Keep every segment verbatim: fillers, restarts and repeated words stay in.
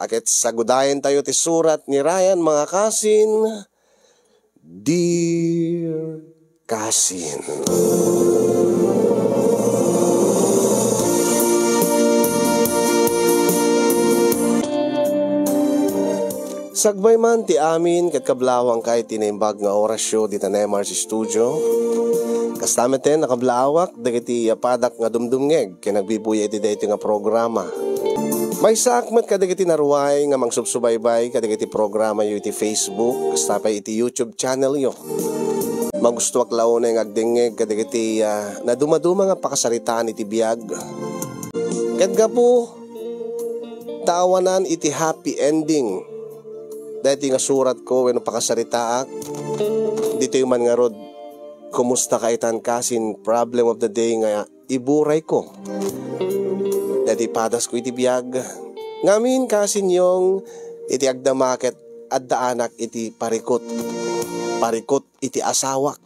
Ket sagudayen tayo ti surat ni Ryan, mga kasin. Dear Kasin. Sagbay man ti amin ket kablawangka iti naimbag nga orasyo dita Nemar's Studio. Kasta met ten a kablawak dagiti apadak nga dumdumngeg ken nagbibuya iti daytoy nga programa. Maysaak met kadagiti naruay nga mangsubsubaybay kadagiti programayo iti Facebook, kasta pay iti YouTube channelyo. Magustoak la unay nga agdengngeg kadagiti, ah, nadumaduma nga pakasaritaan iti biag. Ket gapu ta awanan iti happy ending daytoy nga suratko wenno pakasaritaak, ditoy man ngarud, kumusta ka itan kasin problem of the day nga iburayko. Daytoy padasko iti biag. Ngamin kasin Yong, iti agdama ket addaanak iti parikut. Parikut iti asawak.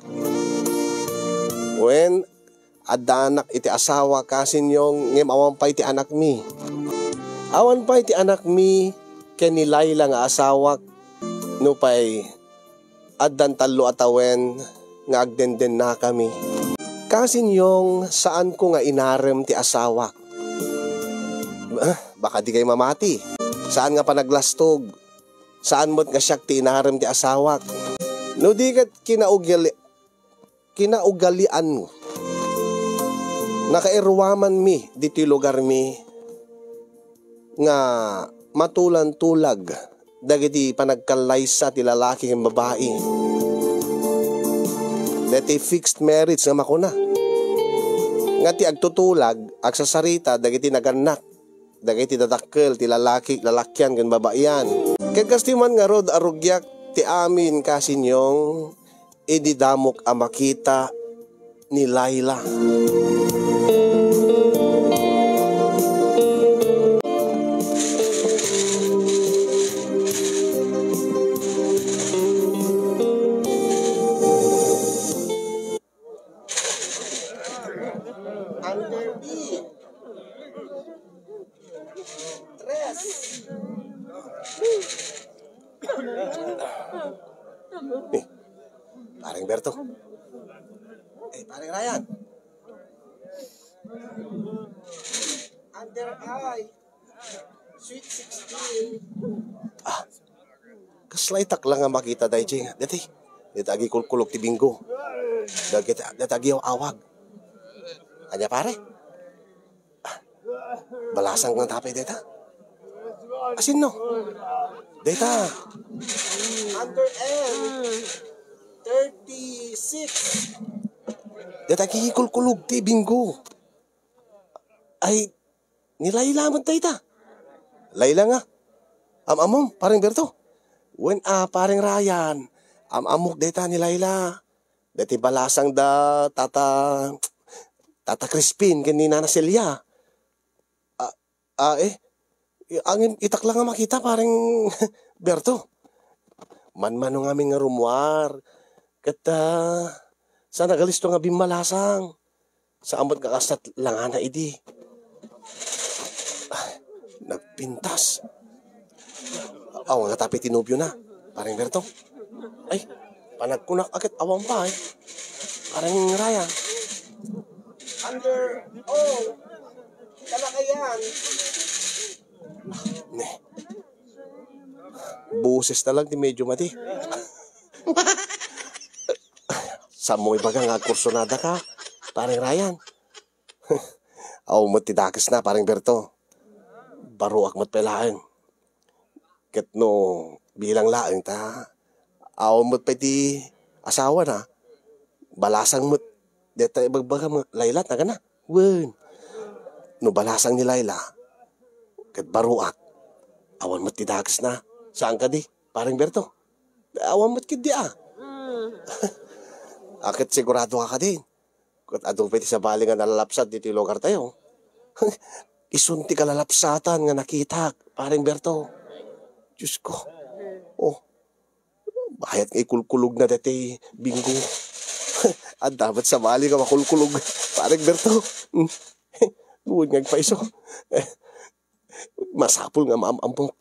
Wen, addaanak iti asawa kasin Yong, ngem awan pay ti anakmi. Awan pay ti anakmi ken ni Laila nga asawak. Nupay addan tallo a tawen nga agdendennakami. Kasin Yong, saanko nga inarem ti asawak. Ah, baka di kay mamati. Saan nga panaglastog. Saan met nga siak ti inarem ti asawak. No di ket kinaugali-, kinaugalian. Nakairuamanmi ditoy lugarmi nga matulantulag dagiti panagkallaysa ti lalaki ken babai. Daytoy fixed marriage nga makuna. Nga ti agtutulag, agsasarita dagiti nagannak, dagiti dadakkel ti lalaki, lalakian ken babaian. Ket kastoy man ngarud a rugiak ti amin kasin Yong, idi damok a makita ni Laila. Under B. Tres. Eh, Pareng Berto. Eh, Pareng Ryan. Under I. Sweet sixteen. Ah, kasla itak lang nga makita daytoy nga. Dati, dati agikulkulog ti Bingo. Dati, dati agiaw-awag. Ania, pare? Ah, balasang nga tapay dayta? Asinno? Dayta. Under M, thirty-six. Dati agikulkulog ti Bingo. Ay, ni Laila met dayta. Laila nga. Am-ammom, Pareng Berto? Wen a, Pareng Ryan. Am-ammok dayta ni Laila. Dayta balasang da Tata, Tata Crispin ken ni Nana Celia. Ah, ah, eh. Angin itak lang nga makita, Pareng Berto. Manmano ngamin nga rummuar. Ket, ah, saan agalisto nga bimmalasang. Saan met nga kasat langana idi. Ay, nagpintas. Aw, nga tapi ti nobiona, Pareng Berto. Ay, panagkunak a ket awan pay. Pareng Ryan. Under, oh, kalakayan. Ne. Boses na lang ti medyo mati. Saan mo ibaga nga agkursunada ka, Pareng Ryan? Aw met ti dakesna, Pareng Berto. Baroak met pay laeng. Ket no bilang laeng ta, awan met pay ti asawana. Balasang met. Deta ibagbagam nga Laila ti nagana. Wen. No balasang ni Laila, ket baroak, awan met ti dakesna. Saan kadi, Pareng Berto? Awan met ketdi a. Mm. A, ket sigurado ka kadi? Ket adu pay ti sabali nga nalalapsat ditoy lugartayo. Isun ti kalalapsatan nga nakitak, Pareng Berto. Diyos ko. Oh. Bayat nga ikulkulogna daytoy Bingo. Adda met sabali nga makulkulog, Pareng Berto. Wen nga agpaiso. Masapul nga maam-ammok.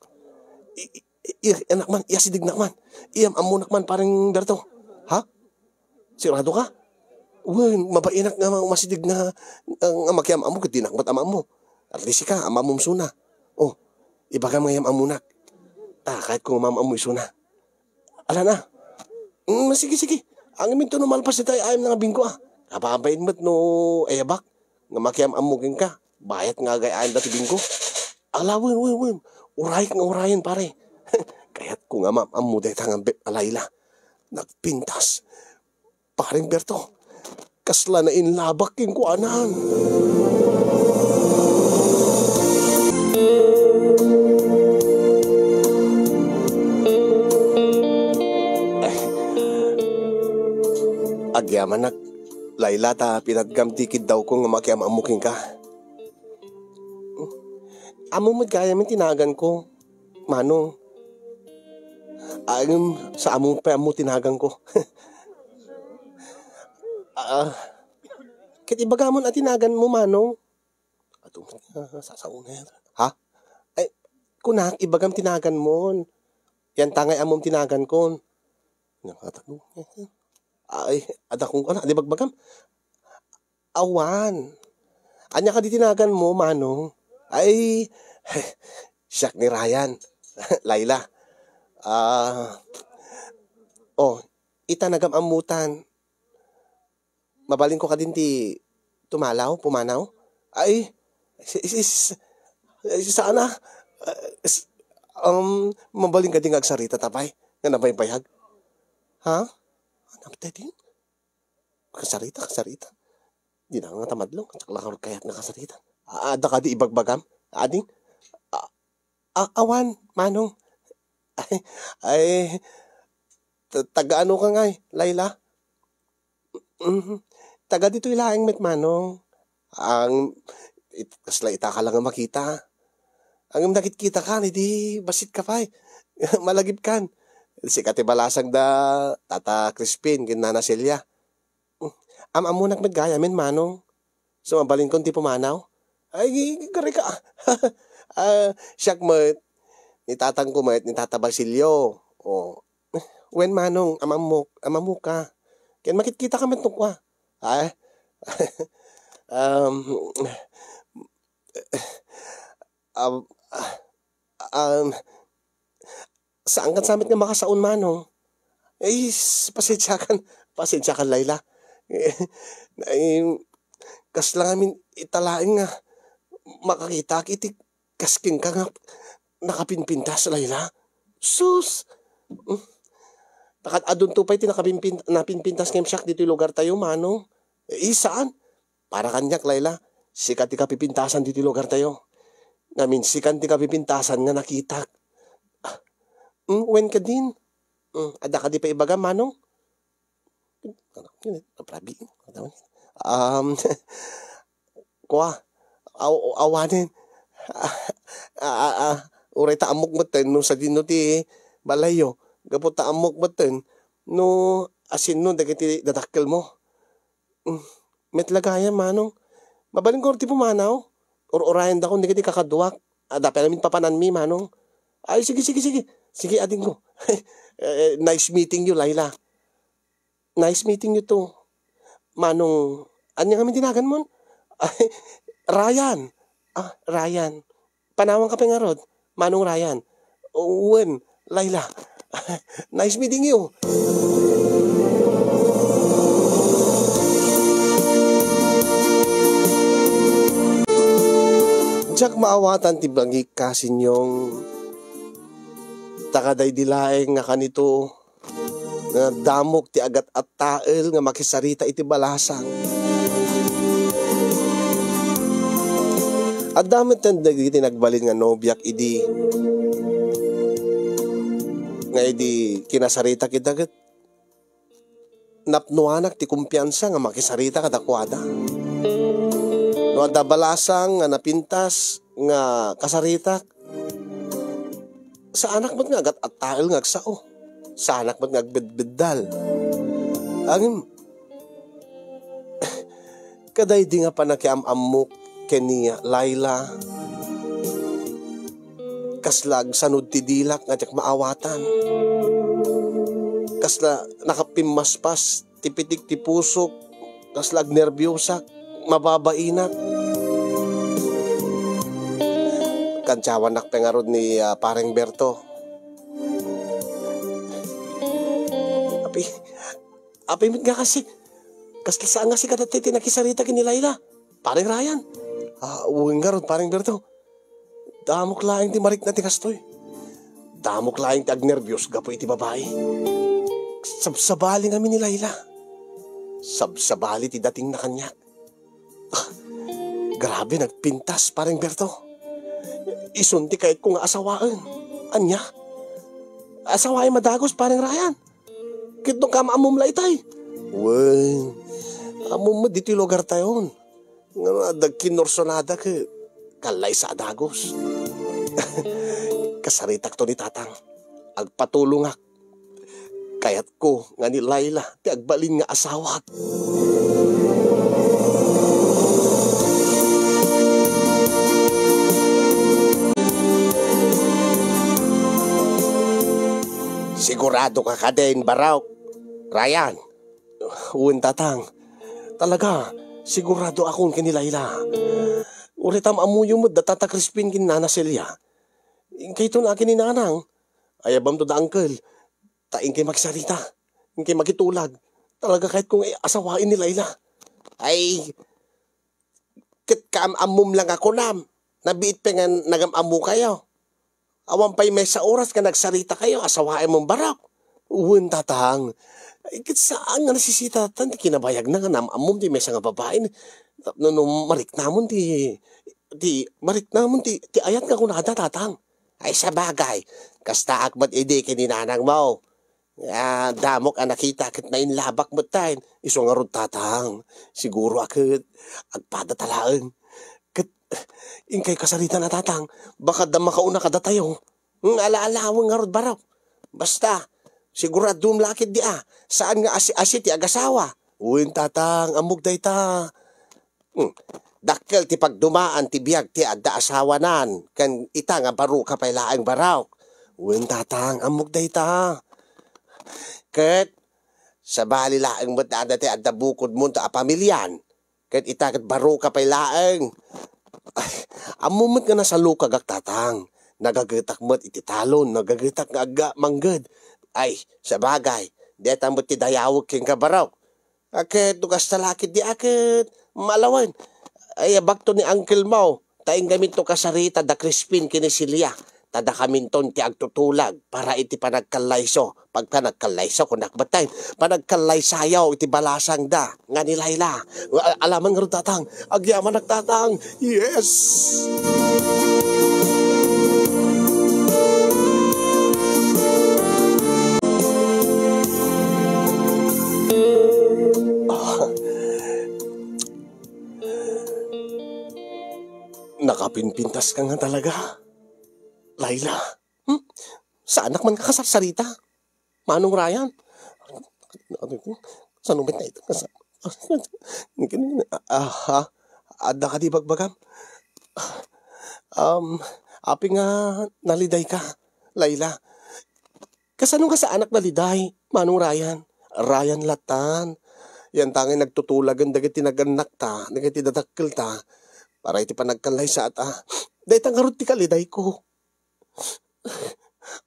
I, i, i, anak man, iyasidegnak man. Iyam-ammonak man, pareng Berto. Ha? Sigurado ka? Wen, mabainak nga masidig nga, nga makiam-ammo, ket dinak met am-ammo. At least ika, am-ammom isuna. Oh, ibagam nga iyam-ammonak. Ah, kayatko nga maam-ammo isuna. Ala na. Mm, sige, sige. Ang iminto no malpas dita ay ayam nga bingko, ah. Ababain met no ayabak nga makiam-ammo kenka. Bayat nga agay-ayam dati bingko. Ala, wen, wen, wen. Urayek nga urayen, pare. Kayatko nga maam-ammo dayta nga be-, a Laila. Nagpintas. Pareng Berto, kasla nainlabak kenkuanan. Agyamanak, Laila, ta pinatgam ti kiddawko nga makiam-ammo kenka. Ammom met gayam ti naganko, Manong. Ngem, sa ammom pay ammo ti naganko. Ah, ket ibagamon a ti naganmo, Manong. Ato, ah, sasaunget. Ha? Ay, kunak, ibagam ti naganmon. Yan tangay ammom ti nagankon. Nakatalo. Ay, adakon, ano, di bagbagam? Awan. Ania kadi ti naganmo, Manong? Ay, siak ni Ryan. Laila. Ah, oh, ita nagam-ammutan. Mabalinko kadin ti tumalaw, pumanaw? Ay, si, si, si, si, sana, ah, s-, um, mabalin kadi nga agsarita ta pay, nga nabaybayag? Ha? Ano, pwede? Kasarita, kasarita. Di na nga tamadlo. Sakla ka kayat nga kasarita. A-, ada kadi ibagbagam? Ading? A-, a-, awan, Manong. Ay, ay, ta-, taga ano ka ngay, Laila? Mhm. Taga ditoy laeng met, Manong. Ang it-, kasla ita ka lang nga makita. Ngem nakitkita kan, idi bassit ka pay. Malagip kan. Sika ti balasang da Tata Crispin ken Nana Celia. Am-ammonak met gayamen, Manong. So, mabalinkon ti pumanaw? Ay, gari ka. Ah, siak met, ni tatangko met, ni Tata Basilio. Oh. Wen, Manong, am-ammok, am-ammok ka. Ken makitkita ka met no kua. Ay, um, um, um, Saan ket sa met nga makasaon, Manong? Ay, s-, pasensiakan, pasensiakan, Laila. Ay, kasla ngamin ita laeng nga makakitak iti kas kenka nga nakapinpintas, Laila. Sus! Hmm. Takad adunto pay ti nakapinpin-, napinpintas ngem siak ditoy lugar tayo, Manong. Eh, saan? Para kaniak, Laila, sika ti kapipintasan ditoy lugar tayo. Ngamin sikan ti kapipintasan nga nakitak. Ah, mm, wen kadin? Mm, adda kadi pay ibaga, Manong? Ano, yun, eh, naprabi. Um, kua, aw-, awanen. Ah, ah, ah, uray ta ammok metten no sadino ti balayyo. Gapu ta ammok metten no asinno dagiti dadakkelmo. Mm, met la gayam, Manong. Mabalin ko ti pumanaw. Ur-urayan dakon dagiti kakaduak. Adda pay amin papananmi, Manong. Ay, sige, sige, sige. Sige, adingko. Eh, eh, nice meeting you, Laila. Nice meeting you too. Manong, ania ngamin ti naganmon? Ay, Ryan. Ah, Ryan. Panawan ka pay ngarud, Manong Ryan. Wen, Laila. Nice meeting you. Diak maawatan ti bagik, Kasinyong. Ta kadaydi laeng nga kanito, nga damok ti agat-attael nga makisarita iti balasang. Adda metten dagiti nagbalin nga nobiak idi, nga idi kinasaritak ida ket napnoanak ti kumpiansa nga makisarita kadakuada. No adda balasang nga napintas nga kasaritak, saanak met nga agat-attael nga agsao. Saanak met nga agbedbeddal. Ngem, kadaydi nga panakiam-ammok ken ni Laila, Kasla agsanud ti dilak nga diak maawatan. Kasla nakapimmaspas ti pitik ti pusok. Kasla agnerbiosak, mababainak. Kantiawannak pay ngarud ni, ah, Pareng Berto. Api, api met nga kasi, kasla saan nga sika daytoy ti nakisarita ken ni Laila, Pareng Ryan? Ah, wen ngarud, Pareng Berto. Damok laeng ti marikna ti kastoy. Damok laeng ti agnerbios gapu iti babai. Sabsabali ngamin ni Laila. Sabsabali ti datingna kaniak. Ah, grabe, nagpintas, Pareng Berto. Isun ti kayatko nga asawaen. Ania? Asawaem a dagus, Pareng Ryan? Ket no kaam-ammom la itay? Wen, ammom met ditoy lugartayon. Nga adda kinursunada ket kallaysa a dagus. Kasaritakto ni Tatang. Agpatulongak. Kayatko nga ni Laila ti agbalin nga asawak. Sigurado ka kadin, Barok? Ryan? Wen, Tatang. Talaga, sigurado akon ken ni Laila. Uray ta am-ammoyo met da Tata Crispin ken Nana Celia. Inkayton akin ni Nanang. Ayabamto da, Uncle. Ta inkay makisarita. Inkay makitulag. Talaga kayatko nga asawaen ni Laila. Ay, ket kaam-ammom la nga kunam. Nabiit pay nga nagam-ammokayo. Awan pay maysa oras nga nagsaritakayo, asawaem, Barok? Wen, Tatang. Ay, ket saan nga nasisita, Tatang, ti kinabayagna nga naam-ammom ti maysa nga babai. Tapno no mariknamon ti, ti, mariknamon ti, ti ayat nga kunada, Tatang. Ay, sabagay, kastaak met idi ken ni nanangmo. Ah, damok a nakita ket nainlabak met tayen. Isu ngarud, Tatang, siguro a ket agpadata laeng. Ket inkay kasarita na, Tatang, baka adda makauna kadatayo. Hmm, ala-alawen ngarud, Barok. Basta, siguradom la ket di a, saan nga asi-asi ti agasawa. Wen, Tatang, ammok dayta. Hmm. Dakkel ti pagdumaan ti biag ti adda asawanan, ken ita nga baroka pay laeng, Barok. Wen, Tatang, ammok dayta. Ket sabali laeng met dayta ti adda bukodmonto a pamilian, ket ita ket baroka pay laeng. Ay, ammom met nga nasalukagak, Tatang. Nagagetak met iti talon, nagagetak nga agga mangged. Ay, sabagay, dayta met ti dayawek kenka, Barok. A ket no kasta la ket di a ket malawen. Ay, abagto ni uncle mo, ta inggaminto kasarita da Crispin ken ni Celia, ta dakaminton ti agtutulag para iti panagkallayso. Pag panagkallayso, kunak batten, panagkallaysayo iti balasangda nga ni Laila. A-, alaman ngarud, Tatang. Agyamanak, Tatang. Yes! Ah. Nakapinpintas ka nga talaga, Laila. Hmm? Saanak man nga kasarsarita, Manong Ryan? Saan met nga ito? Aha, adda kadi ibagbagam? Um, apay nga naliday ka, Laila? Kasano nga saanak naliday, Manong Ryan? Ryan latan. Yanta ngay nagtutulagen dagiti nagannakta, dagiti dadakkelta, para iti panagkallaysaat a. Dayta ngarud ti kalidayko.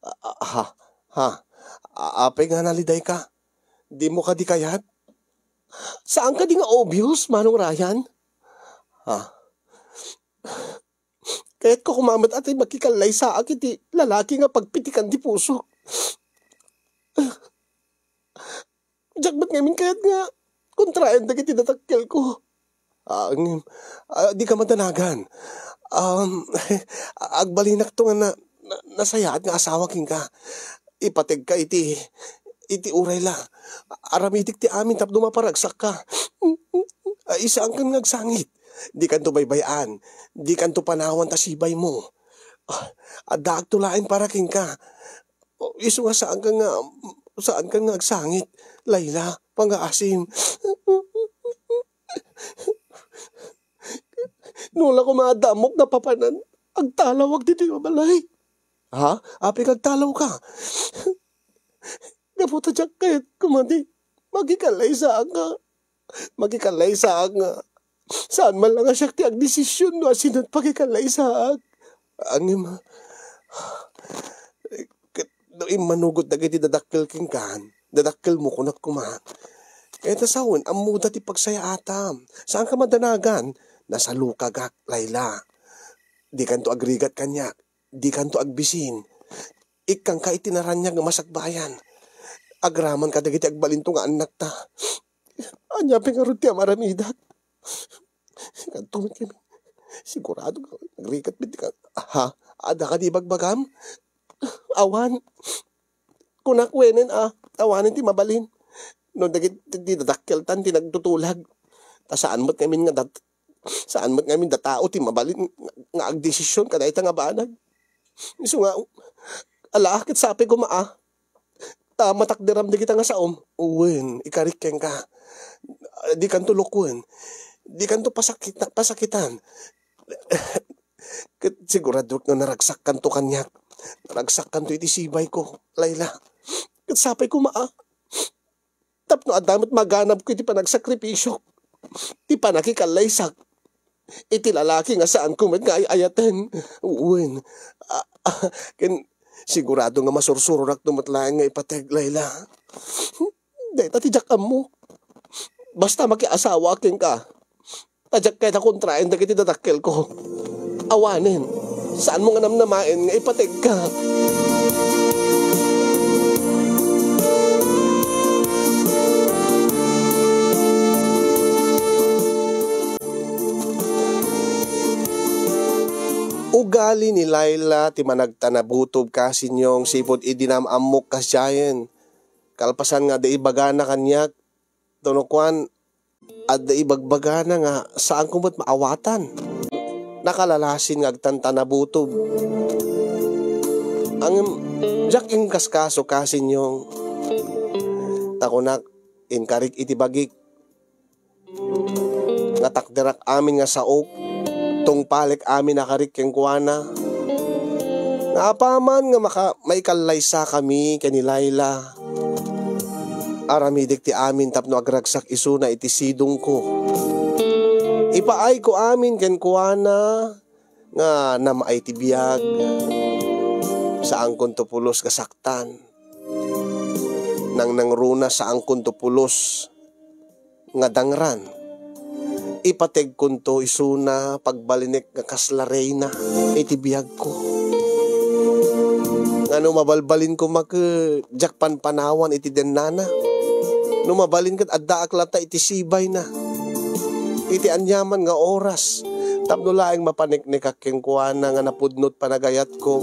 A-, a-, ha? Ha? A-, apay nga naliday ka? Dimo kadi kayat? Saan kadi nga obvious, Manong Ryan? Ha? Kayatko koma met a ti makikallaysaak iti lalaki nga pagpitikan ti pusok. Diak met ngamin kayat nga kontraen dagiti dadakkelko. Ah, ngem, ah, dika madanagan. Um, agbalinakto nga na-, na-, nasayaat nga asawa kenka. Ipategka iti, iti uray la. Aramidik ti amin tapno maparagsakka. Ay, saankan nga agsangit. Dikanto baybay-an. Dikanto panawan ta sibaymo. Ah, addaakto laeng para kenka. O, isu nga saankan nga, saankan nga agsangit, Laila, pangaasim. No la koma adda ammok nga papanan, agtalawak ditoy a balay. Ha? Apay nga agtalawka? Gapu ta diak kayat koma ti makikallaysaak nga, makikallaysaak nga saan man lang a siak ti agdesision no asino ti pakikallaysaak. Ngem, ket no immanugot dagiti dadakkel kenka, dadakkelmo, kunak koma. Ket ta sawen, ammoda ti pagsayaatam. Saanka madanagan. Nasalukagak, Layla. Dikanto agrigat kaniak. Dikanto agbisin. Ikkanka iti naraniag nga masakbayan. Agraman kadagiti agbalinto nga annakta. Ania pay ngarud ti amaramidak? Kanto met kami. Sigurado nga agrigat met ka. Ha? Adda kadi ibagbagam? Awan. Kunak wenen a, awanen ti mabalin. No dagiti dadakkeltan ti nagtutulag. Ta saan met ngamin nga dat-, saan met ngamin datao ti mabalin nga, nga agdesision kadayta nga banag. Isu nga, ala, ket sapay koma a, ta matakderam dagita nga saom. Wen, ikarik kenka. Dikanto lukwen. Dikanto pasakita-, pasakitan. Ket siguraduak nga naragsakkanto kaniak. Naragsakkanto iti sibayko, Layla. Ket sapay koma a, tapno adda met maganabko iti panagsakripisio, ti panakikallaysak iti lalaki nga saanko met nga ay-ayaten. Wen, a, a, ken sigurado nga masursurorakto met laeng nga ipateg, Layla. Dayta ti diak ammo. Basta makiasawaak kenka, ta diak kayat a kontraen dagiti dadakkelko. Awanen, saanmo nga namnamaen nga ipategka. Ugali ni Laila ti managtanabutob, kasinyong, sipud idi naam-ammok kasdiayen. Kalpasan nga adda ibagana kaniak, ta no kuan, adda ibagbagana nga saanko met maawatan. Nakalalasin nga agtantanabutob. Ngem, diak inkaskaso, kasinyong. Ta kunak, inkarik iti bagik. Nga takderak amin nga saok, tungpalek amin a karik kenkuana. Nga apaman nga maka-, maikallaysakami ken ni Laila, aramidek ti amin tapno agragsak isuna iti sidongko. Ipaayko amin kenkuana nga nam-ay ti biag. Saankonto pulos nga saktan. Nangnangruna, saankonto pulos nga dangran. Ipategkonto isuna pagbalinek nga kasla reyna iti biagko. Nga no mabalbalin koma ket diak panpanawan iti dennana. No mabalin ket addaak latta iti sibayna. Iti aniaman nga oras, tapno laeng mapaneknekak kenkuana nga napudno ti panagayatko,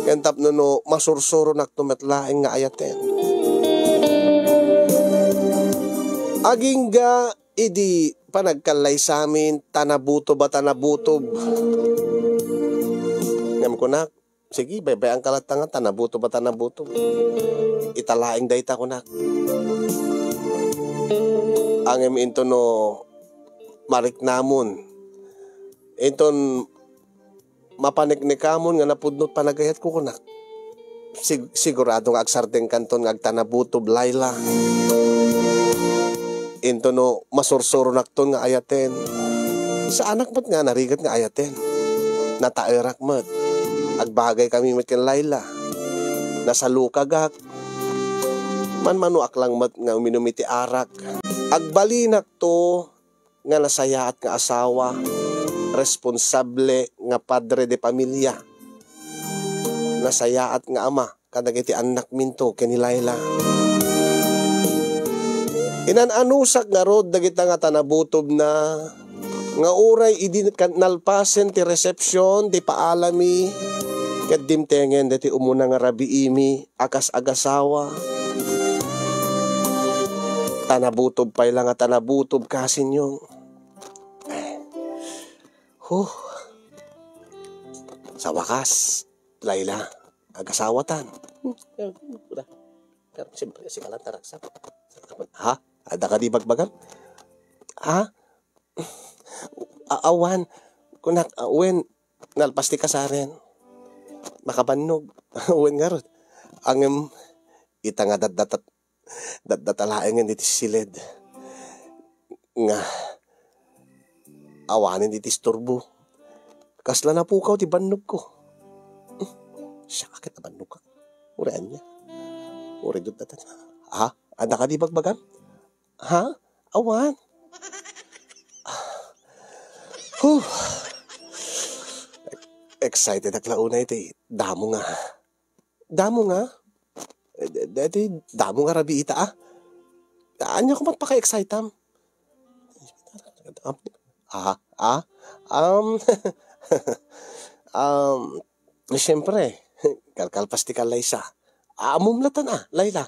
ken tapno no masursuronakto met laeng nga ayaten. Agingga idi panagkallaysamin, tanabutob a tanabutob. Ngem kunak, "Sige, baybay-anka latta nga tanabutob a tanabutob. Ita laeng dayta," kunak. Ngem inton no mariknamon, inton mapaneknekamon nga napudno ti panagayatko, kunak, sig-, sigurado nga agsardengkanton nga agtanabutob, Laila. Inton no masursuronakton nga ayaten, saanak met nga narigat nga ayaten. Nataerak met. Agbagaykami met ken Laila. Nasalukagak. Manmanoak lang met nga uminum iti arak. Agbalinakto nga nasayaat nga asawa, responsable nga padre de pamilya, nasayaat nga ama kadagiti annakminto ken ni Laila. Inan-anusak ngarud dagita nga tanabutobna nga uray idi kan-, nalpasen ti resepsion ti paalami ket dimtengen daytoy umuna nga rabiimi a kas agasawa. Tanabutob pay la nga tanabutob, kasinyong. Huh. Sa wakas, Laila, agasawatan. Hmm, eh, wala. Pero siyempre, si Kalantarag sa-, ha? Adda kadi bagbagam? Ha? A-, awan. Kunak, a-, wen, nalpas ti kasaren. makabannog. Wen ngarud. Ngem, ita nga datdatat-, datdata laengen iti siled. Nga, awanen iti isturbo. Kasla napukaw ti bannogko. Hmm, siak ket nabannogak. Uray ania. Uray datdatan. Ha? Adda kadi bagbagam? Ha? Awan. Huh. Excited ak la unay ti damo nga. Damo nga? Eh, de-, deti damo nga rabii ita, ah. Ania ko met paka-excitam? Ah, ah, um, um, siyempre, kalkalpas ti kallaysa. Ammom latan, ah, Laila.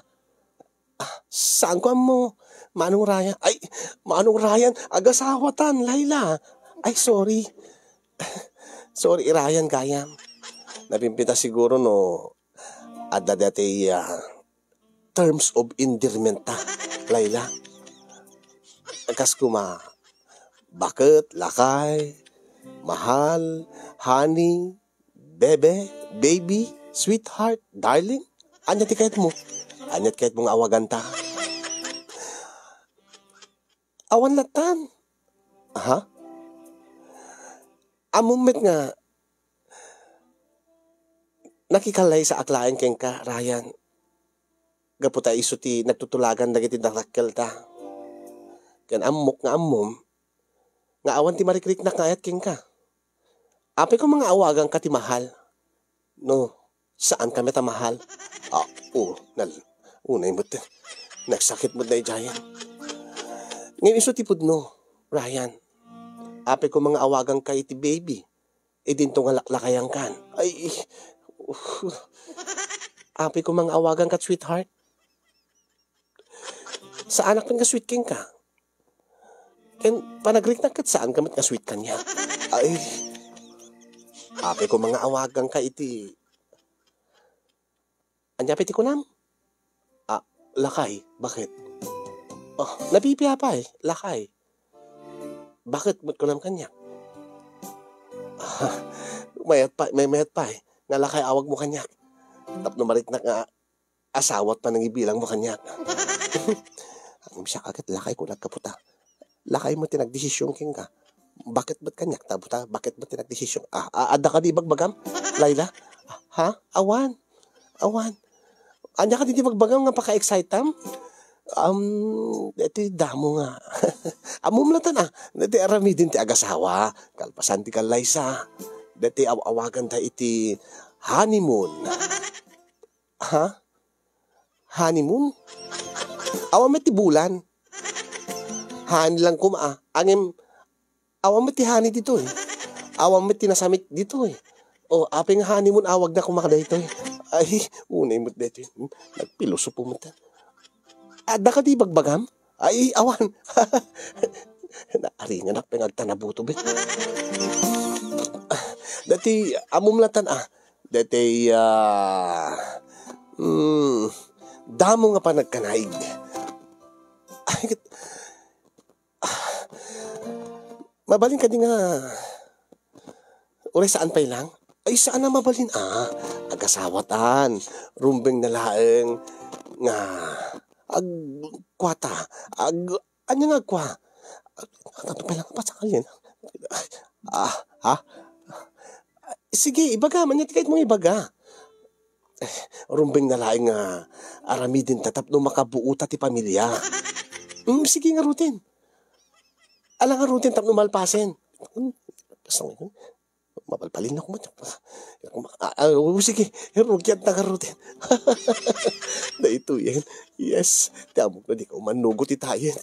Ah, saanko ammo. Manong Ryan. Ay, Manong Ryan, agasawatan, Laila. Ay, sorry. Sorry, Ryan, gayam. Napimpita siguro no adda dati, ah, terms of endearment ta, Laila. Kas kuma, baket, lakay, mahal, honey, bebe, baby, sweetheart, darling. Ania ti kayatmo? Ania ti kayatmo nga awaganta? Awan latan. Ha? Ammom met nga nakikallaysaak laeng kenka, Ryan. Gapu ta isu ti nagtutulagan dagiti dakdakkelta. Ken ammok nga ammom nga awan ti marikriknak nga ayat kenka. Apay koma nga awaganka ti mahal? No, saanka met a mahal? Ah, oo, nal-, unay met. Nagsakit met daydiayen. Ngem isu ti pudno, Ryan. Apay koma nga awaganka iti baby? Idinto nga laklakayankan. Ay, apay koma nga awaganka sweetheart? Saanak met nga sweet kenka. Ken panagriknak ket saanka met nga sweet kaniak. Ay, apay koma nga awaganka iti, ania pay ti kunam? Ah, lakay, baket? Oh, nabibiya pay, lakay. Baket met kunam kaniak? Ah, mayat pay, may mayat pay, nga lakay awagmo kaniak. Tapno mariknak nga asawat panangibilangmo kaniak. Ngem siak ket lakay kunak gapu ta. Lakay met ti nagdesisyon kenka. Baket met kaniak, ta buta, baket met ti nagdesisyon. Ah, ah, adda kadi ibagbagam, Laila? Ha? Awan. Awan. Ania kadi ti ibagbagam nga paka-excitam? Um, deti damo nga. Ammom latan, ah. Deti aramiden ti agasawa. Kalpasan ti kallaysa. Deti aw-awaganta iti honeymoon. Ha? Honeymoon? Awan met ti bulan. Honey lang koma, ah. Ngem, awan met ti honey ditoy. Awan met ti nasamit ditoy. O, apay nga honeymoon awagna koma daytoy? Ay, unay met daytoy. Hmm, nagpilosopo met. Adda kadi ibagbagam? Ay, awan. Naaringanak pay nga agtanabutob, eh. Dati, ammom latan, ah. Dati, ah, mm, damo nga panagkanaig. Ay, ket-, ah, mabalin kadi nga Uray saan pay lang? Ay, saan a mabalin, ah. Agasawatan. Rumbeng na laeng nga agkuata. Ag-, anya nga agkua? Ag-, ano pay lang, pasakal yan. Ah, ha? Sige, ibaga man, anya ti kayat mong ibaga? Eh, rumbeng na laeng nga aramiden ta tapno makabuo ta ti pamilya. Mm, sige nga, Ruten. Ala nga, Ruten, tapno malpasen. Hmm, basta ngayon, mapalpalin ako man. Ah, ah, oh, sige, rugian ta nga, Ruten. Daytoyen. Yes, ti amok na di ka umanugot itayen.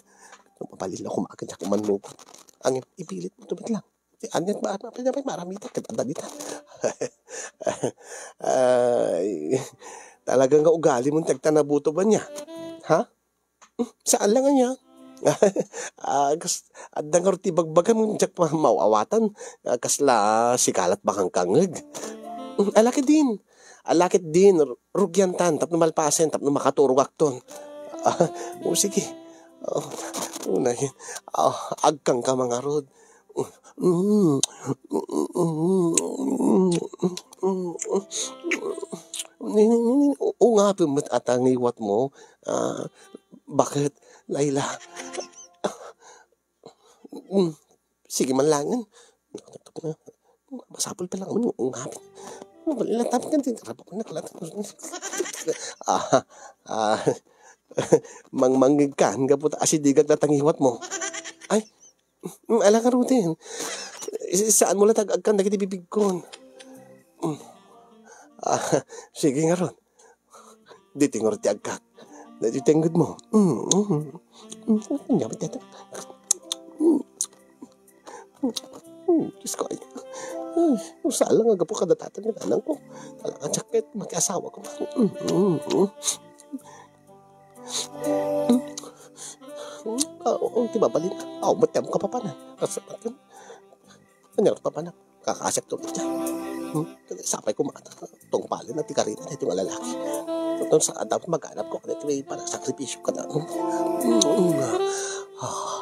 Mapalin ako, maakan di ako umanugot. Ang ipilit mo, tumit lang. Ti anya ba, ano, pwede ba, maramita, ket adda dita. Ay, talaga nga ugali mo, tagtanabuto ba niya? Ha? Hmm, saan lang anya? Ah, kas-, adda ngarud ti bagbagam, diak ma-, maawatan. Ah, kasla sikalat bakang kangeg. Hmm, alakidin. Alakidin, ru-, rugiantan, tapno malpasen, tapno makaturogakton. Ah, o, sige. Oh, unay. Ah, agkangka mangarud. Mm. Ni, ni, ni, ni, ungapem met a tangiwat mo. Ah, bakit, Laila? Mm, sige man laengen. Masapul pa lang nga ungapem. Mabalin lang tapos kan tinarap ko na kalat. Ah, ah, mangmangngeg kan gapu ta asidigak ta tangiwat mo. Ay, mm, ala ngaruden. Saan mo la tag-agkan dagiti bibigkon. Mm. Ah, sige ngarud. Ditoy ngarud ti agkak. Ditoy ti tengged mo. Mm, mm. Mm, mm, mm, mm, Diyos ko, ay. Ay, sala nga gapu kada tatang nga nanang ko. Talaga, jacket, makiasawa ko. Mm, mm, mm. Ah, oo, ti mabalin. Aw, matiam ka pa pa na. Asa, asa, anya ka pa pa na. Kakasek to, tia. Hmm? Sapay ko mata. Tungpalen na ti karina, ito nga lalaki. Itong sa dapat maghanap ko, ito may panasakripisyo ka na. Hmm, hmm, ah,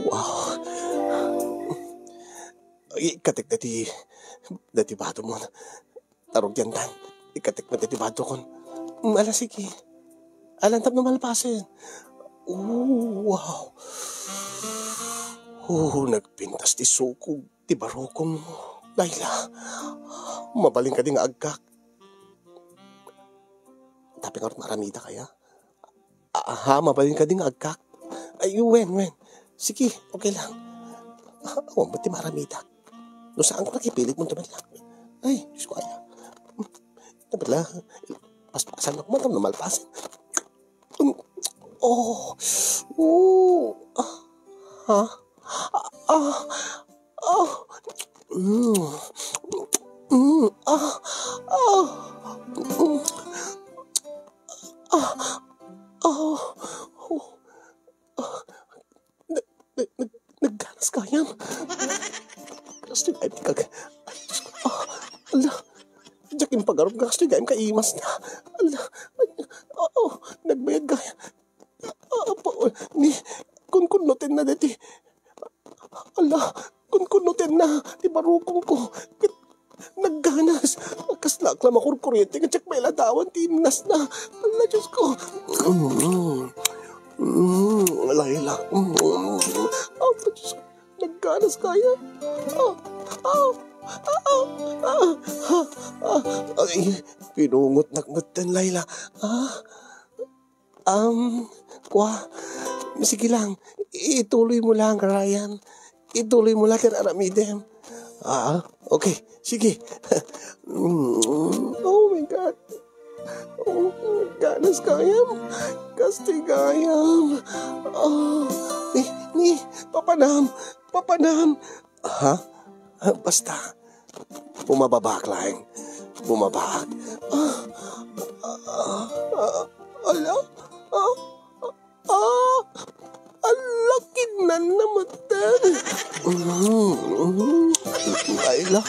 wow. Ikatek dati, dati bato mo. Tarog yan, tan. Ikatek mo dati bato kon. Hmm, ala, sige. Alan tapno malpasen. Oh, wow. Oh, nagpintas ti sukog ti barukong mo, Laila. Mabalin kadi nga agkak. Tapno ngarud maaramida kaya? Aha, mabalin kadi nga agkak? Ay, wen, wen. Sige, okay lang. Awan ba ti maaramidak? No saan ko nakipilit mo tumalak? Ay, Diyos ko, aya. Tabla, paspasan ako, matam na malpasan. Mm. Oh, oh, ah, ha? Ah, ah, ah. Mm. Mm, ah, ah. Mm. Ah, ah. Oh. Ah. Nag-, nag-, nag-, nagganas gayam. Kastoy gayam ti kag-, ay, Diyos ko. Ah, ala. Diak impagarup nga kastoy gayam kaimas na. Ala. Ay, oo, nagbayag gayam. Ah, pa-, ni, kunkunnutenna deti. Ala, kunkunnutenna ti barukong ko. Ket nagganas. Kasla ak la makurkuriente nga diak mailadawan ti imnas na. Ala, Diyos ko. Mm. Mm, Laila. Mm. Apo, Diyos ko. Nagganas kaya. Ah, ah, ah, ah, ah, ah. Ay, pinungotnak metten, Laila. Ah, um, kwa, sige lang. Ituloy mo lang, Ryan. Ituloy mo lang ti aramidem. Ah, okay. Sige. Mm, oh my God. Oh, ganas gayam. Kasti gayam. Oh, ni, ni, papanam. Papanam. Ha? Basta, bumababa ka laeng. Bumaba. Ah, ah, ah, ala? Ah, ah, ala, kidnan na metten. Mm, mm, ay, la.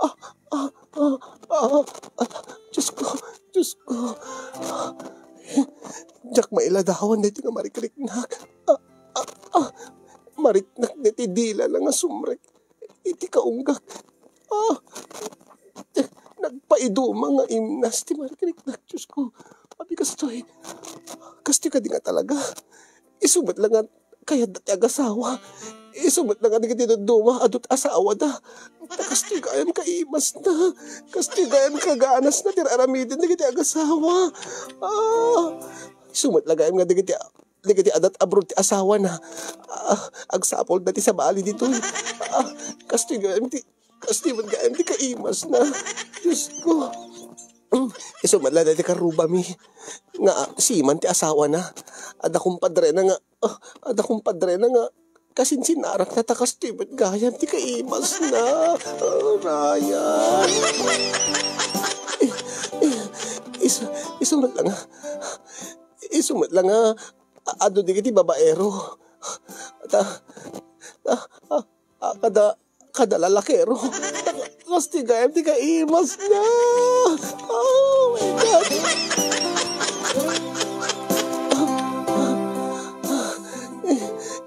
Ah, ah, ah, ah, ah, Diyos ko, Diyos ko. Diak mailadawan daytoy nga marikriknak. Ah, ah, ah. Mariknak daytoy dila na nga sumrek iti kaunggak. Ah, nagpaiduma nga imnas ti marikriknak, Diyos ko. Abi kastoy, kastoy kadi nga talaga. Isu met la nga kayatda ti agasawa. Isu met la nga dagiti dadduma, adu ti asawada. Ta kastoy gayam kaimasna. Kastoy gayam kaganasna ti aramiden dagiti agasawa. Ah, isu met la gayam nga dagiti, dagiti adda abroad ti asawana. Ah, agsapulda ti sabali ditoy. Ah, kastoy gayam ti Kastoy met gayam ti kaimasna. Diyos ko. Mm, isu met la daytoy karrubami nga siman ti asawana. Adda kumpadrena nga, ah, adda kumpadrena nga kasinsinnarakna ta kastoy met gayam ti kaimasna. Ah, Ryan. I-, i-, isu, isu met la nga, isu met la nga, a-, adu dagiti babaero. Ta, ta, ah, ah, kada, kada lalakero. Kas ti gayam ti kaimasna. Oh my God.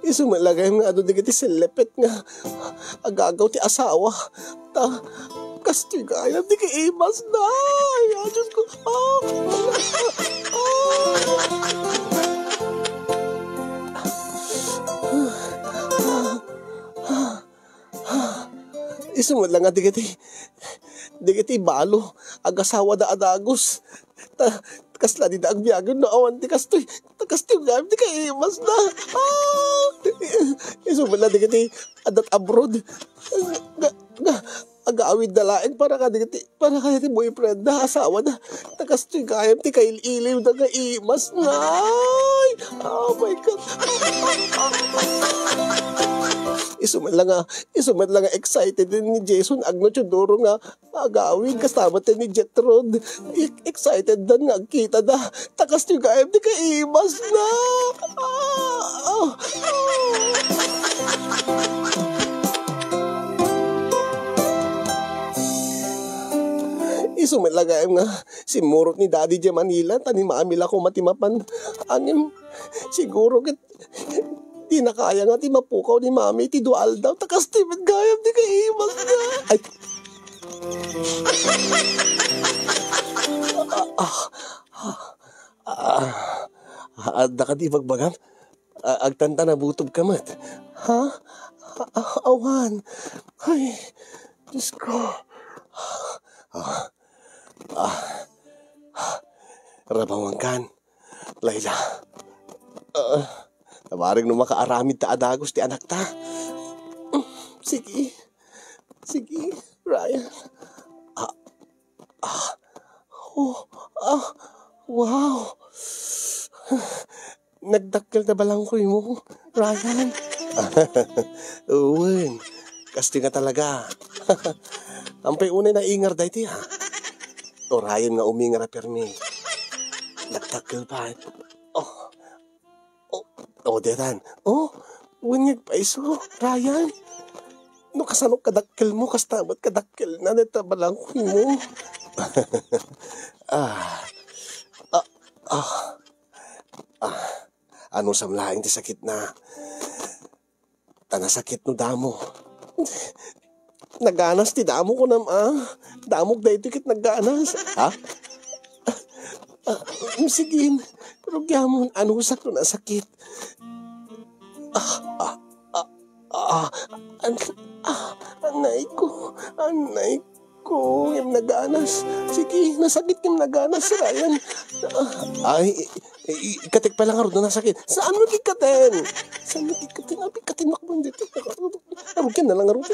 Isu met la gayam nga adu dagiti sellepet nga agagaw ti asawa. Ta, kastoy gayam ti kaimas na. Ay, ah, Diyos ko. Ah, ah. Isu met la nga dagiti, dagiti balo, agasawada a dagus. Ta, kasla dida agbiagen no awan ti kastoy. Ta kastoy gayam ti kaimas na. Ah! Isu met la dagiti adda abroad. Nga, nga, agawid da laeng para kadagiti, para kadagiti boyfriend na, asawa na. Ta kastoy gayam ti kail-iliw da nga imas na. Ay! Oh my God! Isu met la nga, isu met la nga excited ni Jason agno Teodoro nga agawid kasta met ni Jetro. E-, excited dan nga agkita da. Ta kastoy gayam ti kaimas na. Ah, ah, ah. Isu met la gayam nga simmurot ni Daddy diay Manila, ta ni Mami la koma ti mapan. Ngem, siguro ket, di na kaya nga ti mapukaw ni Mami ti dua aldaw, ta kastoy met gayam ti kaimas na. Ay. Ah, ah, ah, ah, adda kadi ibagbagam? Ah, agtantanabutob ka met. Ha? Ah, ah, awan. Ay, Diyos ko. Ah, ah, ah. Rabawankan, Laila. Ah, nabarek no makaaramid ta a dagus ti anakta. Sige. Sige, Ryan. Ah, ah, oh, ah, wow. Nagdakkel ta balangkoymo, Ryan. Wen, kastoy nga talaga. Ampay unay naingar daytoy, ha? O, Ryan nga umingar a permi. Nagdakkel pay. Oh, oh, oh, detan. Oh, wen nga agpaiso, Ryan. No kasano kadakkelmo, kasta met kadakkelna dayta balangkoymo. Ah, ah, ah. Ah, anusam laeng ti sakitna. Ta nasakit no damo. Naganas ti damo, kunam, a. Damok daytoy ket naganas. Ha? Ah, mm, sige. Pero agyamon, anusak no nasakit. Ah, ah, ah, ah, an-, ah, anay ko, anay ko, ngem naganas. Sige, nasakit ngem naganas, Ryan. Ah, ay, i-, i-, ikkatek pay la ngarud no nasakit. Saanmo ikkaten? Saanmo ikkaten? Abi, ikkaten makman dito. Arugen na lang ngarud.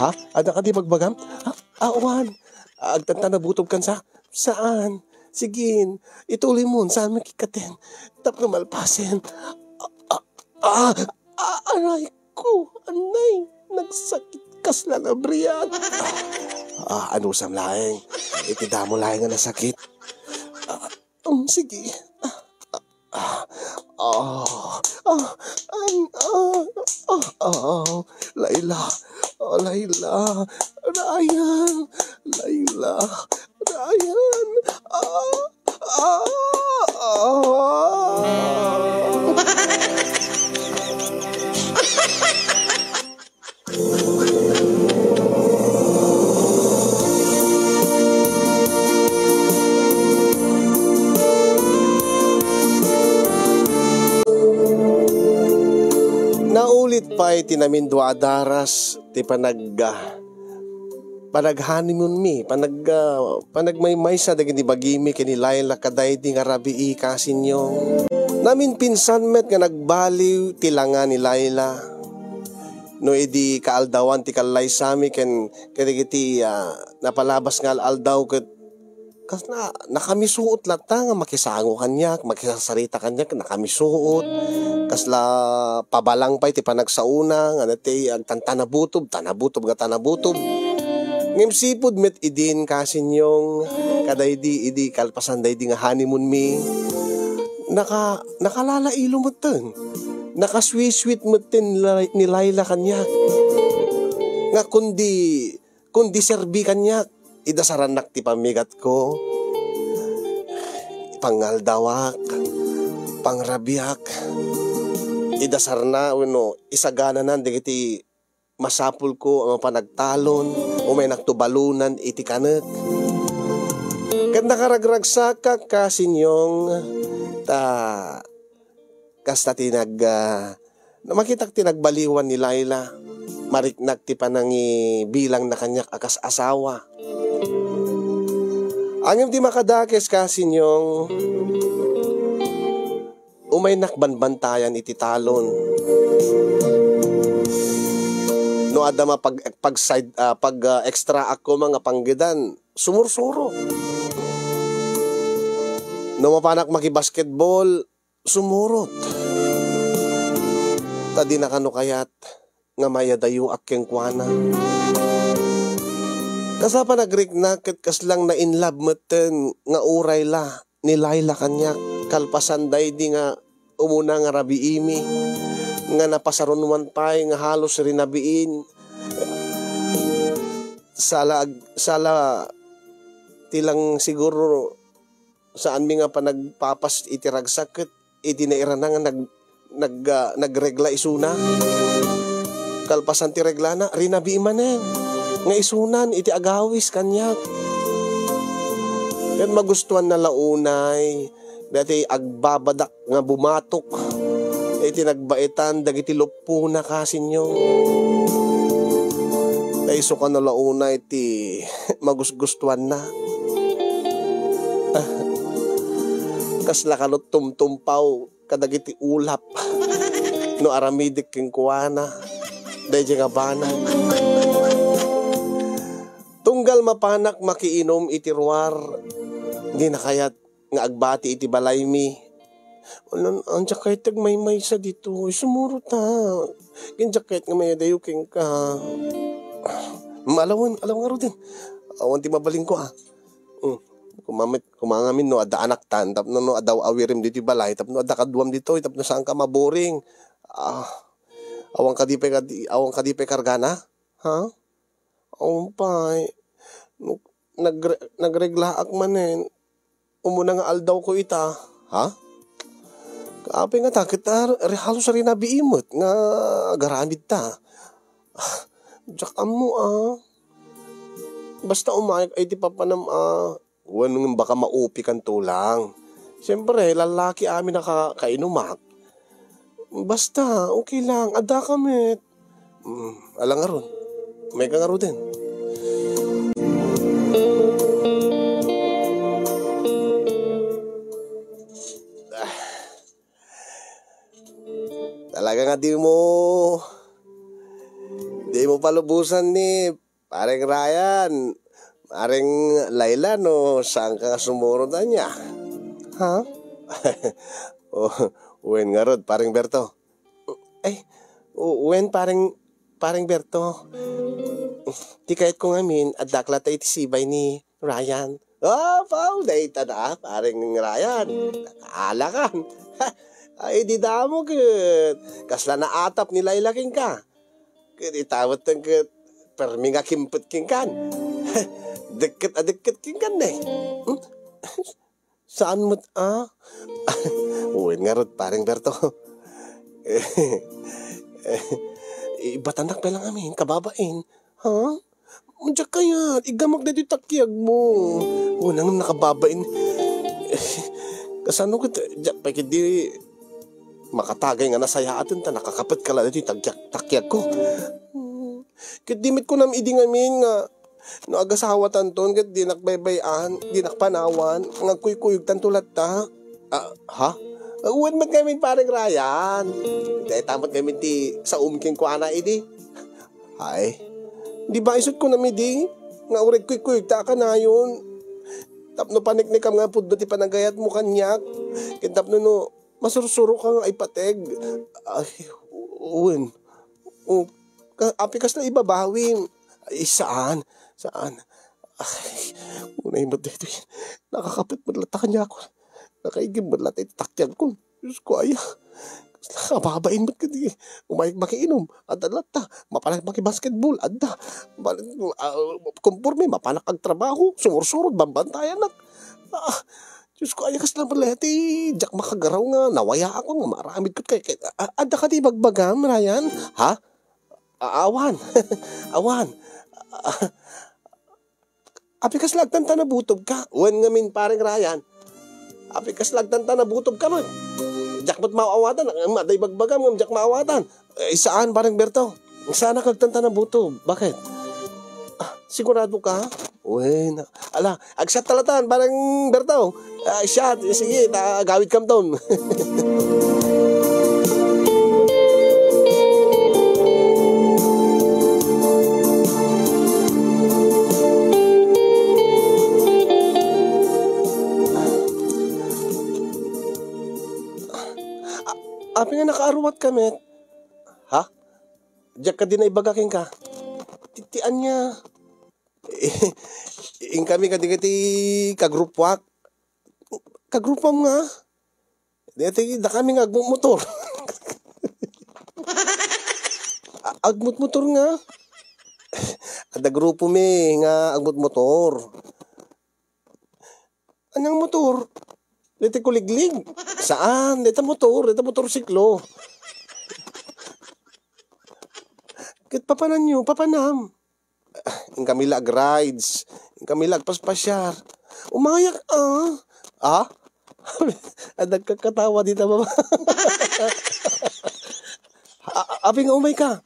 Ha? Adda kadi ibagbagam? Ha? Awan. Agtantanabutob kan sa? Saan? Sige, ituloy mo. Saanmo ikkaten? Tapno malpasen. Ah, ah, ah, ah, aray ko, anay, nagsakit kasla nga briat. Ah, ah, anusam laeng. Iti damo laeng nga nasakit. Ah, um, sige. Ah, ah, ah, ah, an-, ah, ah, ah, Laila, ah, Laila, Ryan, Laila, Ryan, ah, ah, ah. Naulit pay ti namindua a daras ti panag-, ah, panag-honeymoon mi, panag-, ah, panagmaymaysa dagiti bagimi ken ni Laila kadaydi nga rabii, kasinyong. Naminpinsan met nga nagbaliw ti langa ni Laila. No idi kaaldawan ti kallaysami ken kadagiti, ah, napalabas nga al-aldaw ket kasla nakamisuot latta nga makisango kaniak, makisarsarita kaniak, nakamisuot. Kasla pabalang pay ti panagsaona, nga daytoy agtantanabutob, tanabutob nga tanabutob. Ngem sipud met idin, kasinyong, kadaydi idi kalpasan daydi nga honeymoon mi, naka-, nakalalailo metten. Nakasweet-sweet metten ni Lai-, ni Laila kaniak. Nga kundi, kundi serbi kaniak, idasarannak ti pammigatko, pangaldawak, pangrabiak. idasarna wenno isagananan dagiti masapulko a mapan agtalon, umaynakto balunan iti kanek. Ket nakaragragsakak, kasinyong, ta kasta ti nag-, ah, makitak ti nagbaliwan ni Laila. Mariknak ti panangibilangna kaniak a kas asawa. Ngem ti makadakes, kasinyong, umaynak banbantayan iti talon. No adda mapag-, pag-side, ah, pag, ah, extra ako mga panggedan, sumursuro. No mapanak makibasketball, sumurot. Ta dina kano kayat nga mayadayoak kenkuana. Kasla panagriknak ket kaslang na-in love metten nga uray la ni Laila kaniak, kalpasan daydi nga umuna nga rabiimi, nga napasarunoan pay nga halos rinabiin. Sala ag-, sala ti lang siguro saanmi nga panagpapas iti ragsak ket idi nairana nga nag-, nag-, ah, nagregla isuna. Kalpasan ti reglana, rinabii manen nga isunan iti agawis kaniak. Ket magustuanna la unay daytoy agbabadak nga bumatok iti nagbaetan dagiti luppona, kasinyong. Ta isu kano la unay ti magusgustuanna. Kasla kano tumtumpaw kadagiti ulap no aramidek kenkuana daydiay nga banag. Tunggal mapanak makiinum iti ruar, dina kayat nga agbati iti balaymi. Ulan, andiak kayat ti agmaymaysa ditoy. Sumurot ta. Ken diak kayat nga mayadayo kenka. Malawan, alaw ngaruden. Awan ti mabalinko, ah. Mm. Kumamet, kumangamin no adda anaktan, tapno no adda awirim ditoy balay, tapno adda kaduam ditoy, tapno saanka maboring. Ah, awan kadi pay kadi, awan kadi pay kargana? Ha? Awan pay. No, nagre-, nagreglaak manen. Umuna nga aldawko ita. Ha? Apay ngata, ket, ah, re-, halos rinabii met nga agaramidta. Ah, diak ammo, ah. Basta umayek ay ti papanam, ah. Wen, ngem baka maupikanto lang. Siyempre, lalaki amin a ka-, kainumak. Basta, okay lang. Addaka met. Mm, ala ngarud. Mayka ngaruden. Ah. Talaga nga di mo, di mo palubusan ni Pareng Ryan, Pareng Laila, no, saanka nga sumurot ania? Ha? O, wen ngarud, Pareng Berto? Ay, o, wen, Pareng, Pareng Berto. Ti kayatko ngamin, addak latta iti sibay ni Ryan. Ah, pau, dayta na, Pareng Ryan. Nakaalakan. Ay, di damo ket. Kasla naatap ni Laila kenka. Ket ita met ket permi nga kimpet kenkan. Dekket a dekket kenkan ne. Hmm? Saan met a? Wen ngarud, Pareng Berto. Ibatanak pay lang amin, kababain. Ha? Diak kayat, igamak daytoy takiagmo. Wen, ngem nakababain. Kasano ket, diak pay ketdi makatagay nga nasayaaten ta nakakapet ka la daytoy takiag-, takiagko. Ket di met kunam idi ngamin nga no agasawatanton ket dinak baybay-an, dinak panawan, nga agkuykuyogtanto latta. Ah, ha? Ah, wen met ngamin, Pareng Ryan. Dayta met ngamin ti saom kenkuana idi. Ay, di ba isut' kunam idi nga uray kuykuyogta a kanayon tapno paneknekam nga pudno ti panagayatmo kaniak ken tapno no masursuroka nga ipateg. Ay, wen. O, ka-, apay kasla ibabawim? Ay, saan? Saan? Ay, unay met daytoy. Nakakapet met latta kaniak. Nakaigim met latta iti takiagko. Diyos ko, aya. Kasla ababain met kadi. Umayek makiinum, adda latta. Mapanak makibasketball, adda. Balik, ah, konporme, mapanak agtrabaho, sumursurot, bambantayanak. Ah, Diyos ko, ay, kasla pala ti, diak makagaraw nga, nawayaak nga, maaramid ket kay, kay, a-, adda kadi ibagbagam, Ryan? Ha? A-, awan. Awan. Apay kasla agtantanabutob ka? Wen ngamin, pareng Ryan. Apay kasla agtantanabutob ka man? Diak met maawatan, ngem adda ibagbagam, ngem diak maawatan. Eh, saan, pareng Berto? Saan ka agtantanabutob? Bakit? Ah, sigurado ka? Wen. Ala, agsat talatan, pareng Berto. Ah, shot. Sige, ta-, agawid kam ton. A-, apay nga nakaaruat ka met? Ha? Diak kadi naibaga kenka. Ti, ti ania? Inkami kadi ket ti kagrupuak. Kagrupuam nga? Daytoy dakami nga agmutmotor. A-, agmutmotor nga? Adda grupomi nga agmutmotor. Aniang motor? Daytoy kuliglig? Saan? Dayta motor, dayta motorsiklo. Ket papananyo, papanam. Inkami la ag-rides, inkami la agpaspasiar. Umayak, ah. Ah? Adda nagkakatawa dita baba. A-, apay nga umayka?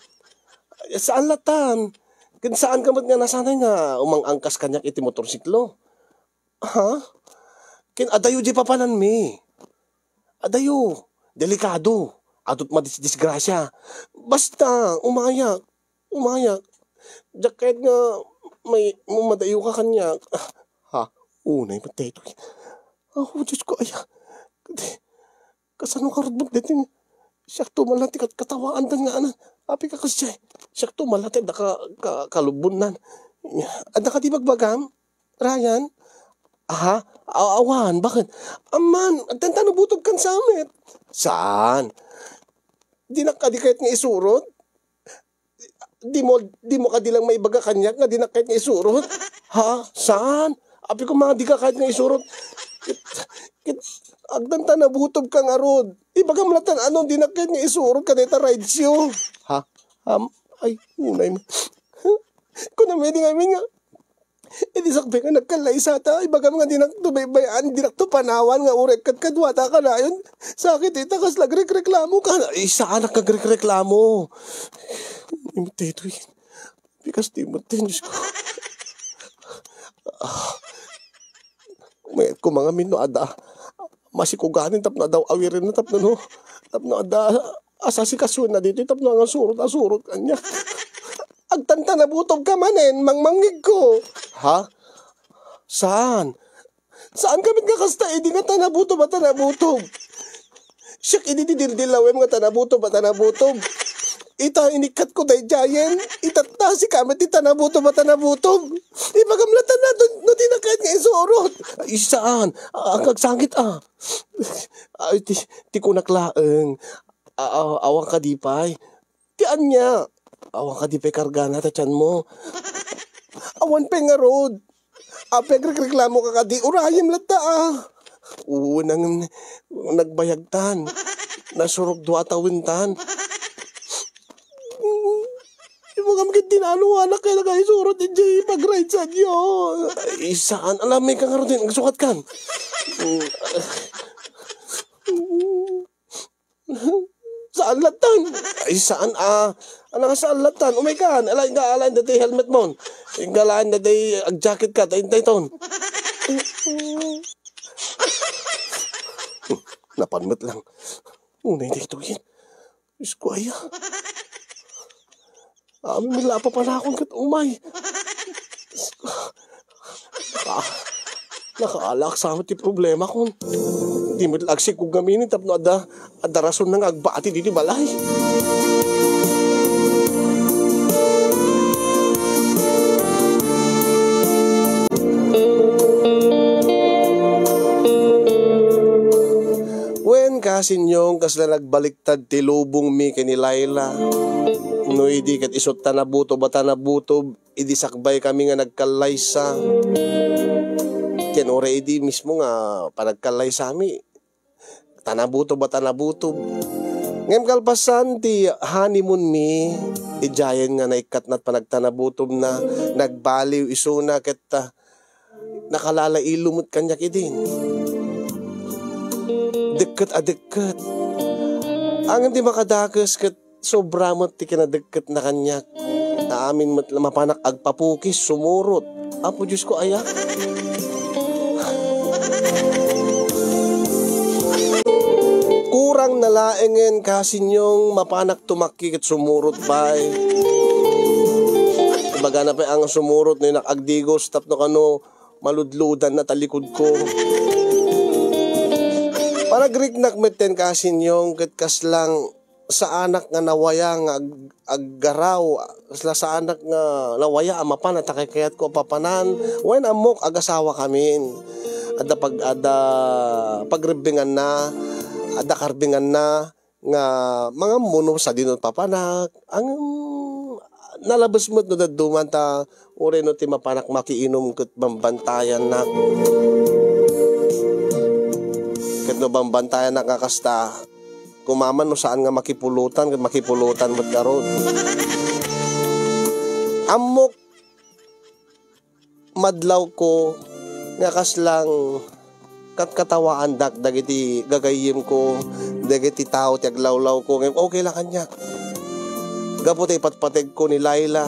Saan latan? Ken saan ka met nga nasanay nga umang-angkas kaniak iti motorsiklo? Ha? Ken adayo di papananmi. Adayo. Delikado. Adu ti madis-, disgrasya. Basta, umayak. Umayak. Diak kayat nga may, madayo ka kaniak. Ha? Unay met daytoy. Oh, Diyos ko, aya. Kasano ngarud met daytoy? Siak to man la ti kat-, katawaandan nga anan. Apay ka kasdiay? Siak to man la ti adda ka-, ka-, kalubonnan. Adda kadi ibagbagam, Ryan? Aha? A-, awan, bakit? Amman, agtantanabutob kan sa met. Saan? Dinak kadi kayat nga isurot? Dimo, dimo kadi lang maibaga kaniak nga dinak kayat nga isurot? Ha? Saan? Apay ko, mga dika kayat nga isurot. Ket, ket, agtantanabutob ka ngarud. Ibagam latan ano, dinak kayat nga isurot kadayta ridesyo. Ha? Am, ay, unay mo. Kunam idi ngamin nga, idi sakbay nga nagkallaysata, ibagam nga dinak to baybay-an, dinak to panawan nga uray kadkaduata kanayon. Sakit ita, kasla agrekreklamo ka. Ay, saan a kagrekreklamo? Imot daytoy. Bigas ti imot, Diyos ko. Ah. Mayat ko mga minno, adda. Masikuganin tapno adda awirin na tapno, no? Tapno adda asasikasion na dito, tapno nga surot, asurot kanya. Agtantanabutob ka manen, mangmangngeg ko. Ha? Saan? Saan ka met nga kasta, idi nga tanabutob a tanabutob? Siak idi ti dildilawem nga tanabutob a tanabutob. Ita, inikkat ko daydiayen, ita, tasi ka met ti tanabutob a tanabutob. Ibagam latan na, no, no dinak kayat nga isurot. Ay, saan? Ag-, agsangit, ah. Ay, ti, ti kunak laeng. A-, a-, awan kadi pay. Ti ania? Awan kadi pay kargana ta tianmo? Awan pay ngarud. Apay agrekreklamo ka kadi? Urayem latta, ah. Oo, nang nagbayagtan. Nasurok dua tawentan. Ibagam ket di naanuanak kay nagaisurot idiay pag-ride sa Dios. Ay, saan? Alam, may kangarudin. Agsukat kan. Saan latan? Ay, saan, ah? Ano nga saan latan? Umay kan. Ala, inga, ala, inda ti helmet mon. Inga, ala, inda ti ag-jacket ka. Tayo, tayo, ton. Napanmet lang. Unay, dito yun. Diyos ko, aya. Amin mi la papanakon ket umay. Diyos ko. Ah, nakaalak sa amin ti problema kon. Di met la agsikog ngamin tapno adda, adda rason na nga agbati ditoy balay. Wen, kasinyong, kasla nagbaliktad ti lubongmi ken ni Laila. No idi ket isu tanabutob a tanabutob, idi sakbay kami nga nagkallaysa. Ken uray idi mismo nga panagkallaysami, tanabutob a tanabutob. Ngem kalpasan ti honeymoon mi, idiayen nga naikkatna ti panagtanabutobna, nagbaliw isuna ket, ah, nakalalailo met kaniak idin. Dekket a dekket. Ngem ti makadakes ket sobra met ti kinadekketna kaniak. Amin met la mapanak agpapukis, sumurot. Apo Diosko, aya? Kurang na laengen, Kasinyong, mapanak tumakki ket sumurot pay. Ibagana pay a nga sumurot no innak agdigos tapno kano maludludan na talikod ko. Panagriknak metten, Kasinyong, ket kaslang saanak nga nawaya nga ag-, aggaraw, kasla saanak nga nawaya a mapan a takaykayatko a papanan, wen ammok, agasawa kamin. Adda pag-, adda pagrebbinganna, adda karbinganna nga mangammo no sadino papanak. Ang nalabes met no dadduma ta uray no ti mapanak makiinum ket bambantayannak. Ket no bambantayannak nga kasta, kumaman no saan nga makipulutan, ket makipulutan met ngarud. Ammok, madlawko nga kaslang katkatawaandak dagiti gagayyemko, dagiti tao ti aglawlawko, ngem okay la kaniak. Gapu ta ipatpategko ni Laila.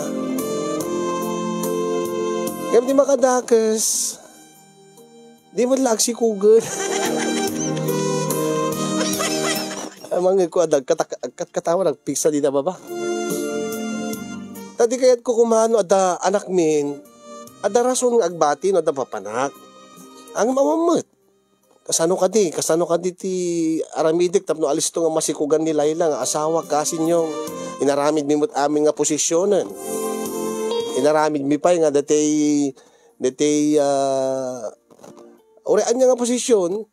Ngem ti makadakes, di met la agsikugen. Amangeko a dagkat-, agkatkatawa, nagpigsa dita baba. Ta di kayatko kumano adda anakmin, adda rason nga agbati no adda papanak. Ang mamammet. Kasano kadi, kasano kadi ti aramidek tapno alisto nga masikugan ni Laila nga asawak, Kasinyong? Inaramidmi met amin nga posisionen. Inaramidmi pay nga datay, datay, ah, uray ania nga posisyon,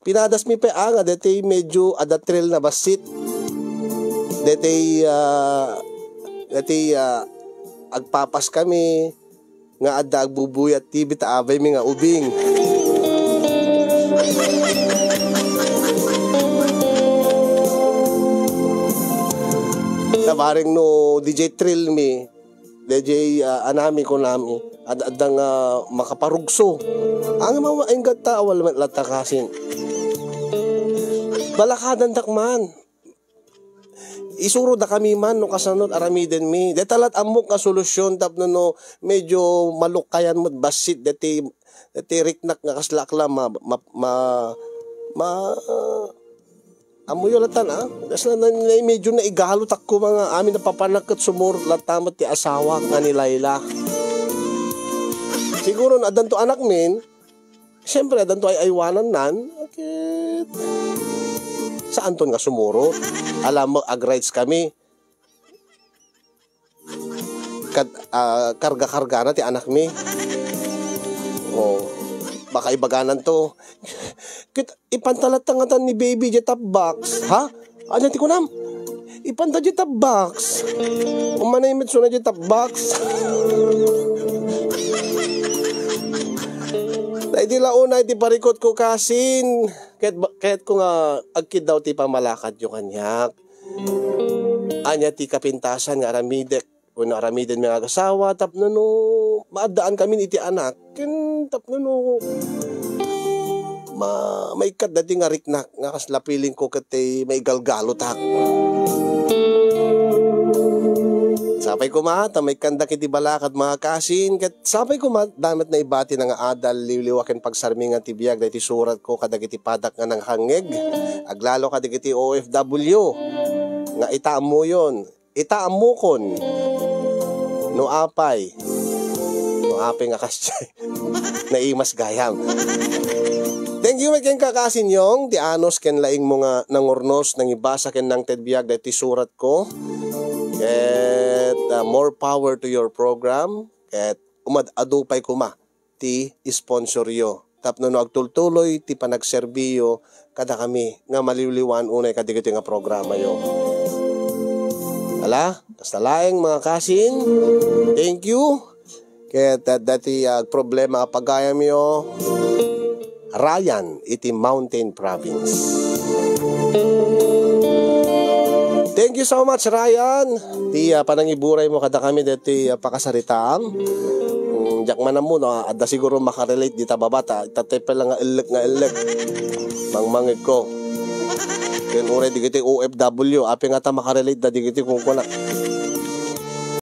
pinadasmi pay, ah, nga datay medyo adda thrill na bassit. Datay, ah, datay, ah, agpapas kami, nga adda agbubuyat T V ta abaymi nga ubing. Nabareng no D J thrill mi, D J, ah, anami kunami, ad-, adda nga makaparugso. Ang mga inggatta, awal met latta kasin. Balakadandak man. Isuroda kami man no kasano ti aramidenmi. Deta lat ammok nga solusyon tapno no medyo malukkayan met bassit deti, deti riknak nga kasla akla ma, ma, ma, ma, ammoyo latan, ah. Kasla na, na, medyo naigalutakko nga amin a papanak ket sumurot latta met ti asawak nga ni Laila. Siguro no addanto anakmin, siyempre, addanto ay-aywanannan, ket saanton nga sumurot? Alam mo, ag-rides kami. Kad-, ah, karga-kargana ti anakmi. O, baka ibagananto. Ket ipanta latta ngatan ni baby diay top box, ha? Ania ti kunam? Ipanta diay top box. Umanay met suna diay top box. Daydi la unay ti parikutko kasin, ket ba-, kayatko nga agkiddaw ti pamalakadyo kaniak. Ania ti kapintasan nga aramidek wenno aramidenmi nga agasawa tapno no maaddaankamin iti anak, ken tapno no ma-, maikkat dati nga riknak nga kasla feelingko ket ti maigalgalotak. Sapay koma ta maikkandak iti balakad, mga kasin, ket sapay koma damet naibati na nga adal, liwliwa ken pagsarmingan ti biag daytoy suratko kadagiti padak nga nanghangngeg, aglalo kadagiti O F W nga ita ammoyon. Ita ammokon no apay, no apay nga kasdiay. Naimas gayam. Thank you met kenka, Kasinyong, ti anus ken laingmo nga nangurnos, nangibasa ken nangted biag daytoy suratko. Ket, ah, more power to your program. Ket umad-adu pay koma ti sponsoryo tapno no agtultuloy ti panagserbiyo kadakami nga maliwliwaan unay kadagiti nga programayo. Ala, kasta laeng, mga kasin. Thank you. Ket, ah, dati, ah, problema a pagayamyo, Ryan iti Mountain Province. Thank you so much, Ryan. Ti, ah, panangiburay mo kada kami deti, ah, pakasaritam. Mm, diak man ammo, no, adda siguro makarelate dita baba, ta, ta, te pala nga ellek, nga ellek. Mangmangeg ko. Ken uray digiti O F W, apay nga ta makarelate da digiti kunkuna.